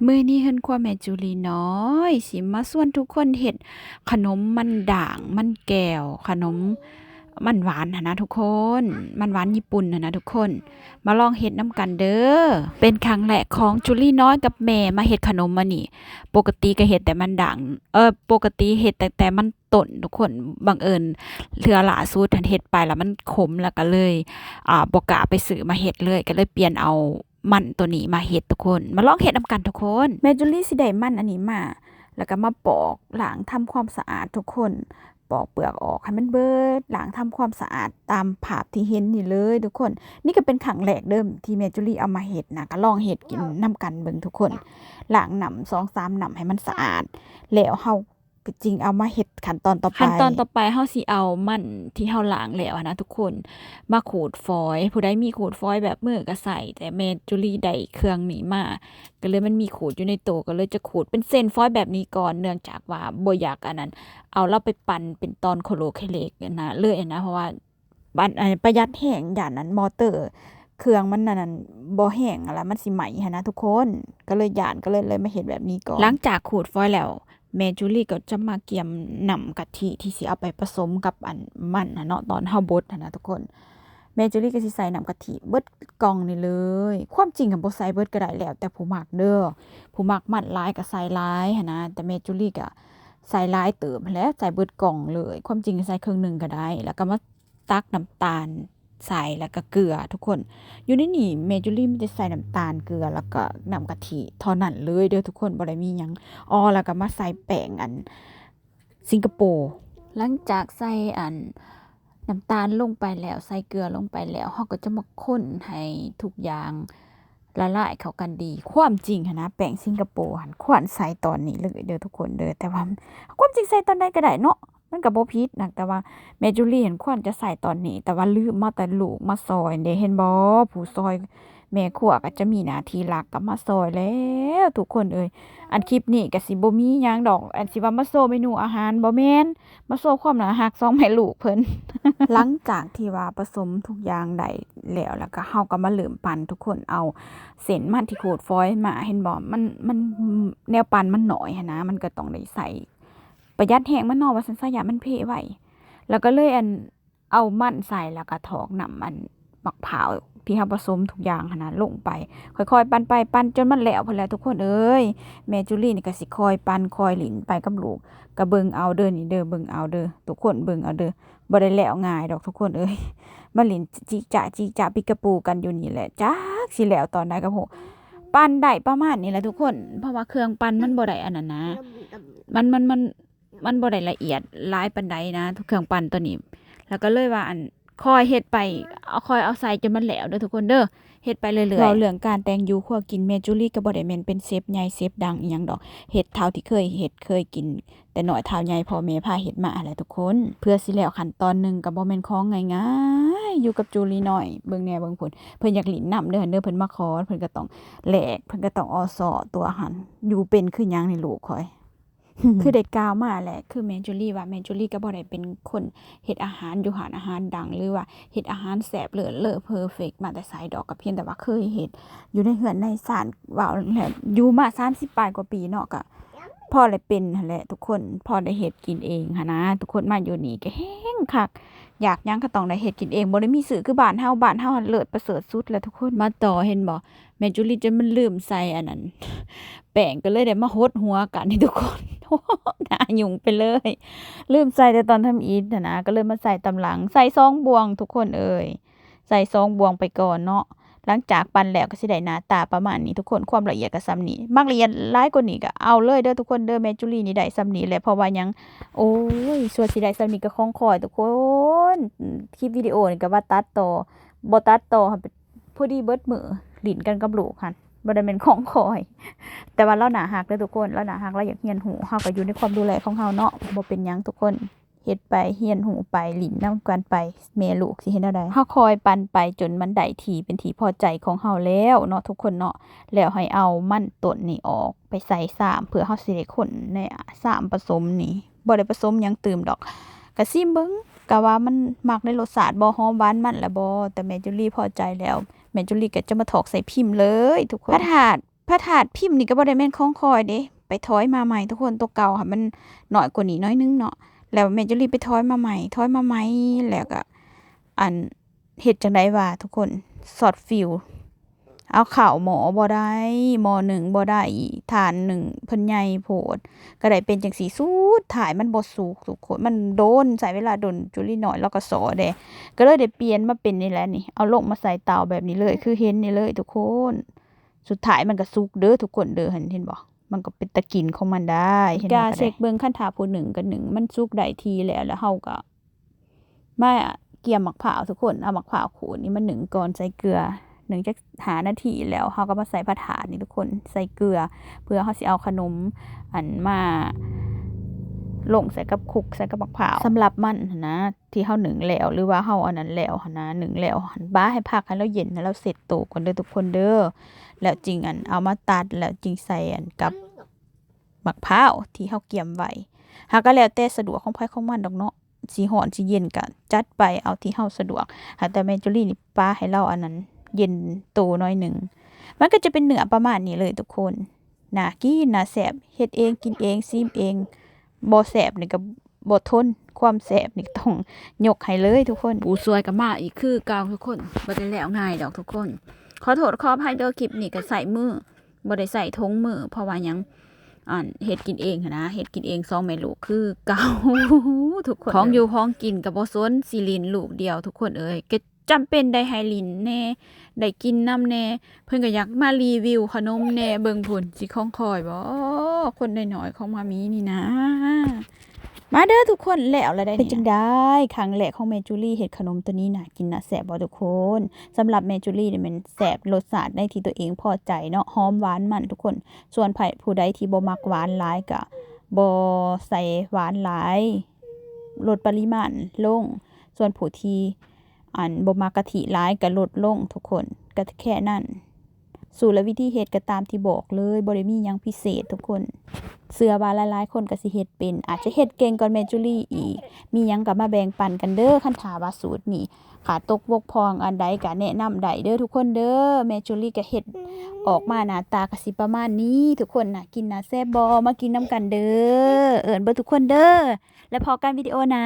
ມື້ນີ້ເຮືອນຄົວແມ່ຈູລີນ້ອຍຊິມາຊວນທຸກຄົນເຮັດຂະໜົມມັນດ່າງ ມັນແກ້ວ ຂະໜົມມັນຫວານຫັ້ນນະທຸກຄົນ, ມັນຫວານຍີ່ປຸ່ນຫັ້ນນະທຸກຄົນ. ມາລອງເຮັດນຳກັນເດີ. ເປັນຄັ້ງແລກຂອງຈູລີນ້ອຍກັບແມ່ມາເຮັດຂະໜົມອັນນີ້. ປົກກະຕິກໍເຮັດແຕ່ມັນດ່າງ ເອີ ປົກກະຕິເຮັດແຕ່ ແຕ່ມັນຕົ້ນທຸກຄົນ. ບັງເອີນເທື່ອລ່າສຸດຫັ້ນເຮັດໄປແລ້ວມັນຂົມ ແລ້ວກໍເລີຍ ອ່າ ບໍ່ກ້າໄປຊື້ມາເຮັດເລີຍ, ກໍເລີຍປ່ຽນເອົາ ມັນໂຕນີ້ມາເຮັດທຸກຄົນ. ມາລອງເຮັດນຳກັນທຸກຄົນ. ແມ່ຈູລີຊິໄດ້ມັນອັນນີ້ມາ ແລ້ວກໍມາປອກລ້າງທຳຄວາມສະອາດທຸກຄົນ, ປອກເປືອກອອກໃຫ້ມັນເບີດ, ລ້າງທຳຄວາມສະອາດຕາມພາບທີ່ເຫັນນີ້ເລີຍທຸກຄົນ. ນີ້ກໍເປັນຄັ້ງແລກເດີທີ່ແມ່ຈູລີເອົາມາເຮັດນະ, ກໍລອງເຮັດກິນນຳກັນເບິ່ງທຸກຄົນ. ລ້າງນ້ຳສອງສາມນ້ຳໃຫ້ມັນສະອາດ ແລ້ວເຮົາ ກໍຈຶ່ງເອົາມາເຮັດຂັ້ນຕອນຕໍ່ໄປ. ຂັ້ນຕອນຕໍ່ໄປເຮົາຊິເອົາມັນທີ່ເຮົາລ້າງແລ້ວຫັ້ນນະທຸກຄົນ ມາຂູດຟອຍ. ຜູ້ໃດມີຂູດຟອຍແບບມືກໍໃຊ້, ແຕ່ແມ່ຈູລີໄດ້ເຄື່ອງນີ້ມາ ກໍເລີຍມັນມີຂູດຢູ່ໃນໂຕ, ກໍເລີຍຈະຂູດເປັນເສັ້ນຟອຍແບບນີ້ກ່ອນ, ເນື່ອງຈາກວ່າບໍ່ຢາກອັນນັ້ນ ເອົາລາວໄປປັ່ນເປັນຕອນໂຄໂລເຄເລກນະ ເລີຍນະ, ເພາະວ່າ ບັດ ປະຢັດແຮງ ຢ້ານອັນມໍເຕີເຄື່ອງມັນອັນນັ້ນບໍ່ແຮງ ແລ້ວມັນຊິໄໝ້ຫັ້ນນະທຸກຄົນ, ກໍເລີຍຢ້ານ ກໍເລີຍ ເລີຍມາເຮັດແບບນີ້ກ່ອນ. ຫຼັງຈາກຂູດຟອຍແລ້ວ ແມ່ຈູລີກໍຈະມາກຽມນ້ຳກະທິທີ່ຊິເອົາໄປປະສົມກັບອັນມັນຫັ້ນເນາະ, ຕອນເຮົາບົດຫັ້ນນະທຸກຄົນ. ແມ່ຈູລີກໍຊິໃສ່ນ້ຳກະທິເບິດກ່ອງນີ້ເລີຍ. ຄວາມຈິງກໍບໍ່ໃສ່ເບິດກໍໄດ້ ແລ້ວແຕ່ຜູ້ມັກເດີ, ຜູ້ມັກມັນຫຼາຍກໍໃສ່ຫຼາຍຫັ້ນນະ, ແຕ່ແມ່ຈູລີກໍໃສ່ຫຼາຍເຕີບຫັ້ນແຫຼະ, ໃສ່ເບິດກ່ອງເລີຍ. ຄວາມຈິງໃສ່ເຄິ່ງໜຶ່ງກໍໄດ້ ແລ້ວກໍມາ ຕັກນ້ຳຕານໃສ່ ແລ້ວກໍເກືອທຸກຄົນ. ຢູ່ໃນນີ້ແມ່ຈູລີມີແຕ່ໃສ່ນ້ຳຕານ ເກືອ ແລ້ວກໍນ້ຳກະທິເທົ່ານັ້ນເລີຍເດີທຸກຄົນ, ບໍ່ໄດ້ມີຫຍັງ. ອໍ ແລ້ວກໍມາໃສ່ແປ້ງອັນສິງກະໂປ. ຫຼັງຈາກໃສ່ອັນນ້ຳຕານລົງໄປແລ້ວ ໃສ່ເກືອລົງໄປແລ້ວ ເຮົາກໍຈະມາຄົນໃຫ້ທຸກຢ່າງລະລາຍເຂົ້າກັນດີ. ຄວາມຈິງຫັ້ນນະ ແປ້ງສິງກະໂປຫັ້ນຄວນໃສ່ຕອນນີ້ເລີຍເດີທຸກຄົນເດີ, ແຕ່ວ່າຄວາມຈິງໃສ່ຕອນໃດກໍໄດ້ເນາະ. ມັນກໍບໍ່ຜິດນະ, ແຕ່ວ່າແມ່ຈູລີຫັ້ນຄວນຈະໃສ່ຕອນນີ້ ແຕ່ວ່າລືມມາແຕ່ລູກມາຊ່ອຍເດ້. ເຫັນບໍ່ ຜູ້ຊ່ອຍແມ່ຄົວກໍຈະມີໜ້າທີ່ຫຼັກກໍມາຊ່ອຍແລ້ວທຸກຄົນເອີຍ. ອັນຄລິບນີ້ກໍຊິບໍ່ມີຫຍັງດອກ ອັນຊິວ່າມາໂຊເມນູອາຫານ ບໍ່ແມ່ນ, ມາໂຊຄວາມໜ້າຮັກສອງແມ່ລູກເພິ່ນ. ຫຼັງຈາກທີ່ວ່າປະສົມທຸກຢ່າງໄດ້ແລ້ວ ແລ້ວກໍເຮົາກໍມາເລີ່ມປັ່ນທຸກຄົນ. ເອົາເສັ້ນມັນທີ່ຂູດຟອຍມາ ເຫັນບໍ່ ມັນ ມັນ ແນວປັ່ນມັນໜ້ອຍຫັ້ນນະ, ມັນກໍຕ້ອງໄດ້ໃສ່ ປະຢັດແຮງມັນເນາະ ວ່າຊັ້ນຊະ, ຢ້ານມັນເພໄວ. ແລ້ວກໍເລີຍ ອັນ ເອົາມັນໃສ່ ແລ້ວກໍຖອກນ້ຳ ອັນ ໝາກພ້າວທີ່ເຮົາປະສົມທຸກຢ່າງຫັ້ນນະລົງໄປ, ຄ່ອຍໆປັ່ນໄປ, ປັ່ນຈົນມັນແລ້ວພຸ້ນແຫຼະທຸກຄົນເອີຍ. ແມ່ຈູລີນີ້ກໍຊິຄອຍປັ່ນຄອຍຫຼິ້ນໄປກັບລູກ, ກໍເບິ່ງເອົາເດີນີ້ເດີ, ເບິ່ງເອົາເດີ ທຸກຄົນ, ເບິ່ງເອົາເດີ. ບໍ່ໄດ້ແລ້ວງ່າຍດອກທຸກຄົນເອີຍ, ມາຫຼິ້ນຈິຈະຈິຈະປິກະປູກັນຢູ່ນີ້ແຫຼະ, ຈັກຊິແລ້ວຕອນໃດກໍບໍ່ຮູ້. ປັ່ນໄດ້ປະມານນີ້ແຫຼະທຸກຄົນ, ເພາະວ່າເຄື່ອງປັ່ນມັນບໍ່ໄດ້ອັນນັ້ນນະ, ມັນ ມັນ ມັນ ມັນບໍ່ໄດ້ລະອຽດຫຼາຍປານໃດນະ ເຄື່ອງປັ່ນຕົວນີ້. ແລ້ວກໍເລີຍວ່າ ອັນ ຄ່ອຍເຮັດໄປ ເອົາ ຄ່ອຍເອົາໃສ່ຈົນມັນແລ້ວເດີທຸກຄົນເດີ, ເຮັດໄປເລື້ອຍໆ. ເວົ້າເລື່ອງການແຕ່ງຢູ່ຄົວກິນ ແມ່ຈູລີກໍບໍ່ໄດ້ແມ່ນເປັນເຊຟໃຫຍ່ເຊຟດັງອີ່ຫຍັງດອກ, ເຮັດເທົ່າທີ່ເຄີຍເຮັດເຄີຍກິນແຕ່ນ້ອຍເທົ່າໃຫຍ່ ພໍ່ແມ່ພາເຮັດມາຫັ້ນແຫຼະທຸກຄົນ. ເພື່ອຊິແລ້ວຂັ້ນຕອນໜຶ່ງກໍບໍ່ແມ່ນຂອງງ່າຍໆ, ຢູ່ກັບຈູລີນ້ອຍ ເບິ່ງແດ່ເບິ່ງພຸ້ນ, ເພິ່ນຢາກຫຼິ້ນນຳເດີຫັ້ນເດີ, ເພິ່ນມາຂໍ ເພິ່ນກໍຕ້ອງແລກ, ເພິ່ນກໍຕ້ອງອໍ້ສໍ້ຕົວຫັ້ນ. ຢູ່ເປັນຄືຫຍັງນີ້ລູກຂ້ອຍ. ຄືໄດ້ກ່າວມາແຫຼະ ຄືແມ່ຈູລີວ່າ ແມ່ຈູລີກໍບໍ່ໄດ້ເປັນຄົນເຮັດອາຫານຢູ່ຮ້ານອາຫານດັງ ຫຼືວ່າເຮັດອາຫານແຊບເລີດເລີເພີເຟັກມາແຕ່ໃສດອກ, ກໍພຽງແຕ່ວ່າເຄີຍເຮັດຢູ່ໃນເຮືອນໃນຊານ. ເວົ້າແລ້ວ ຢູ່ມາສາມສິບປາຍກວ່າປີເນາະ, ກໍພໍໄດ້ເປັນຫັ້ນແຫຼະທຸກຄົນ, ພໍໄດ້ເຮັດກິນເອງຫັ້ນນະທຸກຄົນ. ມາຢູ່ນີ້ກໍແຮງຄັກ, ຢາກຫຍັງກໍຕ້ອງໄດ້ເຮັດກິນເອງ, ບໍ່ໄດ້ມີຊື້ຄືບ້ານເຮົາ. ບ້ານເຮົາຫັ້ນເລີດປະເສີດສຸດແລ້ວທຸກຄົນ. ມາຕໍ່ ເຫັນບໍ່ ແມ່ຈູລີຈົນມັນລືມໃສ່ອັນນັ້ນ ແປ້ງ, ກໍເລີຍໄດ້ມາຫົດຫົວກັນໃຫ້ທຸກຄົນ ໜ້າຫຍຸ້ງໄປເລີຍ. ລືມໃສ່ແຕ່ຕອນທຳອິດຫັ້ນນະ, ກໍເລີຍມາໃສ່ຕອນຫຼັງ, ໃສ່ສອງບ່ວງທຸກຄົນເອີຍ, ໃສ່ສອງບ່ວງໄປກ່ອນເນາະ. ຫຼັງຈາກປັ່ນແລ້ວກໍຊິໄດ້ໜ້າຕາປະມານນີ້ທຸກຄົນ, ຄວາມລະອຽດກໍສ່ຳນີ້, ມັກລະອຽດຫຼາຍກວ່ານີ້ກໍເອົາເລີຍເດີທຸກຄົນເດີ. ແມ່ຈູລີນີ້ໄດ້ສ່ຳນີ້ແຫຼະ, ເພາະວ່າຫຍັງ ໂອ້ຍ ສ່ວນຊິໄດ້ສ່ຳນີ້ກໍຂອງຂ້ອຍທຸກຄົນ. ຄລິບວິດີໂອນີ້ກໍວ່າຕັດຕໍ່ ບໍ່ຕັດຕໍ່ ພໍດີເບິດມື້ຫຼິ້ນກັນກັບລູກຫັ້ນ, ບໍ່ໄດ້ແມ່ນຂອງຂ້ອຍ. ແຕ່ວ່າລາວໜ້າຮັກເດີທຸກຄົນ, ລາວໜ້າຮັກ, ລາວຢາກຮຽນຮູ້, ເຮົາກໍຢູ່ໃນຄວາມດູແລຂອງເຮົາເນາະ, ບໍ່ເປັນຫຍັງທຸກຄົນ, ເຮັດໄປ ຮຽນຮູ້ໄປ, ຫຼິ້ນນຳກັນໄປ, ແມ່ລູກຊິເຮັດແນວໃດ. ເຮົາຄອຍປັ່ນໄປຈົນມັນໄດ້ທີ່ເປັນທີ່ພໍໃຈຂອງເຮົາແລ້ວເນາະທຸກຄົນເນາະ, ແລ້ວໃຫ້ເອົາມັນຕົ້ນນີ້ອອກໄປໃສ່ຊາມ ເພື່ອເຮົາຊິໄດ້ຄົນໃນຊາມປະສົມນີ້. ບໍ່ໄດ້ປະສົມຫຍັງຕື່ມດອກ, ກະຊີມເບິ່ງ ກະວ່າມັນມັກໃນລົດຊາດບໍ່ ຫອມຫວານມັນລະບໍ່. ແຕ່ແມ່ຈູລີພໍໃຈແລ້ວ, ແມ່ຈູລີກໍຈະມາຖອກໃສ່ພິມເລີຍທຸກຄົນ. ພະທາດ ພະທາດພິມນີ້ກໍບໍ່ໄດ້ແມ່ນຂອງຂ້ອຍເດ້ ໄປຖອຍມາໃໝ່ທຸກຄົນ. ໂຕເກົ່າຫັ້ນມັນນ້ອຍກວ່ານີ້ໜ້ອຍໜຶ່ງເນາະ ແລ້ວແມ່ຈູລີໄປຖອຍມາໃໝ່ ຖອຍມາໃໝ່ ແລ້ວກໍ ອັນ ເຮັດຈັ່ງໃດວະທຸກຄົນ ຊອດຟິວ ເອົາເຂົ້າໝໍ້ບໍ່ໄດ້ ໝໍ້ໜຶ້ງບໍ່ໄດ້ ຖ່ານໜຶ້ງເພິ່ນໃຫຍ່ໂພດ ກໍໄດ້ເປັນຈັ່ງຊີ້. ສຸດທ້າຍມັນບໍ່ສຸກທຸກຄົນ ມັນດົນ ໃຊ້ເວລາດົນ. ຈູລີນ້ອຍລາວກໍສໍ້ແດ່ ກໍເລີຍໄດ້ປ່ຽນມາເປັນນີ້ແຫຼະນີ້ ເອົາລົງມາໃສ່ເຕົາແບບນີ້ເລີຍ ຄືເຫັນນີ້ເລີຍທຸກຄົນ. ສຸດທ້າຍມັນກໍສຸກເດີທຸກຄົນເດີ ຫັ້ນເຫັນບໍ່ ມັນກໍເປັນຕາກິນຂອງມັນໄດ້. ເຫັນບໍ່ ກະເຊັກເບິ່ງ ຄັນຖ້າຜູ້ໜຶ້ງກໍໜຶ້ງ ມັນສຸກໄດ້ທີ່ແລ້ວ ແລ້ວເຮົາກໍມາກຽມໝາກພ້າວທຸກຄົນ. ເອົາໝາກພ້າວຂູດນີ້ມາໜຶ້ງກ່ອນ ໃສ່ເກືອ ໜຶ້ງຈັກຫ້ານາທີ ແລ້ວເຮົາກໍມາໃສ່ພະທາດນີ້ທຸກຄົນ ໃສ່ເກືອ ເພື່ອເຮົາຊິເອົາຂະໜົມ ອັນ ມາລົງໃສ່ກັບຄຸກໃສ່ກັບໝາກພ້າວ. ສຳລັບມັນຫັ້ນນະ ທີ່ເຮົາໜຶ້ງແລ້ວ ຫຼືວ່າເຮົາອັນນັ້ນແລ້ວຫັ້ນນະ ໜຶ້ງແລ້ວຫັ້ນ ປະໃຫ້ພັກໃຫ້ລາວເຢັນ ໃຫ້ລາວເຊັດໂຕກ່ອນເດີທຸກຄົນເດີ ແລ້ວຈຶ່ງ ອັນ ເອົາມາຕັດ ແລ້ວຈຶ່ງໃສ່ ອັນ ກັບໝາກພ້າວທີ່ເຮົາກຽມໄວ້. ຫາກກໍແລ້ວແຕ່ສະດວກຂອງໃຜຂອງມັນດອກເນາະ ຊິຮ້ອນຊິເຢັນກໍຈັດໄປເອົາທີ່ເຮົາສະດວກ ຫາກແຕ່ແມ່ຈູລີນີ້ປະໃຫ້ລາວອັນນັ້ນເຢັນໂຕໜ້ອຍໜຶ່ງ. ມັນກໍຈະເປັນເນື້ອປະມານນີ້ເລີຍທຸກຄົນ. ໜ້າກິນໜ້າແຊບ ເຮັດເອງກິນເອງຊີມເອງ ບໍ່ແຊບນີ້ກໍບໍ່ທົນ ຄວາມແຊບນີ້ຕ້ອງຍົກໃຫ້ເລີຍທຸກຄົນ. ຜູ້ຊ່ວຍກໍມາອີກຄືເກົ່າທຸກຄົນ ບໍ່ໄດ້ແລ້ວງ່າຍດອກທຸກຄົນ. ຂໍໂທດຂໍອະໄພເດີ ຄລິບນີ້ກໍໃຊ້ມື ບໍ່ໄດ້ໃຊ້ຖົງມື ເພາະວ່າຫຍັງ ອັນ ເຮັດກິນເອງຫັ້ນນະ ເຮັດກິນເອງສອງແມ່ລູກຄືເກົ່າທຸກຄົນ. ຂອງຢູ່ຂອງກິນກໍບໍ່ສົນ ຊິຫຼິ້ນລູກດຽວທຸກຄົນເອີຍ ກໍ ຈຳເປັນໄດ້ໃຫ້ຫຼິ້ນແດ່ ໄດ້ກິນນຳແດ່ ເພິ່ນກໍຢາກມາຣີວິວຂະໜົມແດ່. ເບິ່ງພຸ້ນ ຊິຂອງຂ້ອຍບໍ ຄົນນ້ອຍໆຂອງມາມີນີ້ນາ. ມາເດີທຸກຄົນ ແລ້ວລະໄດ໋. ເປັນຈັ່ງໃດ ຄັ້ງແລກຂອງແມ່ຈູລີເຮັດຂະໜົມໂຕນີ້ ໜ້າກິນໜ້າແຊບບໍ່ທຸກຄົນ? ສຳລັບແມ່ຈູລີນີ້ແມ່ນແຊບ ລົດຊາດໃນທີ່ຕົວເອງພໍໃຈເນາະ ຫອມຫວານມັນທຸກຄົນ. ສ່ວນໃຜຜູ້ໃດທີ່ບໍ່ມັກຫວານຫຼາຍກໍບໍ່ໃສ່ຫວານຫຼາຍ ລົດປະລິມານລົງ. ສ່ວນຜູ້ທີ່ ອັນ ບໍ່ມັກກະທິຫຼາຍກໍລົດລົງທຸກຄົນ ກໍແຄ່ນັ້ນ. ສູດ ແລະ ວິທີເຮັດກໍຕາມທີ່ບອກເລີຍ ບໍ່ໄດ້ມີຫຍັງພິເສດທຸກຄົນ. ເຊື່ອວ່າຫຼາຍໆຄົນກໍຊິເຮັດເປັນ ອາດຈະເຮັດເກັ່ງກວ່າແມ່ຈູລີອີກ. ມີຫຍັງກໍມາແບ່ງປັນກັນເດີ ຄັນຖ້າວ່າສູດນີ້ຂາດຕົກບົກຜ່ອງອັນໃດກໍແນະນຳໄດ້ເດີທຸກຄົນເດີ. ແມ່ຈູລີກໍເຮັດອອກມາໜ້າຕາກໍຊິປະມານນີ້ທຸກຄົນ. ໜ້າກິນໜ້າແຊບບໍ່? ມາກິນນຳກັນເດີ ເອີ້ນເບິດທຸກຄົນເດີ ແລະ ພໍ້ກັນວິດີໂອໜ້າ.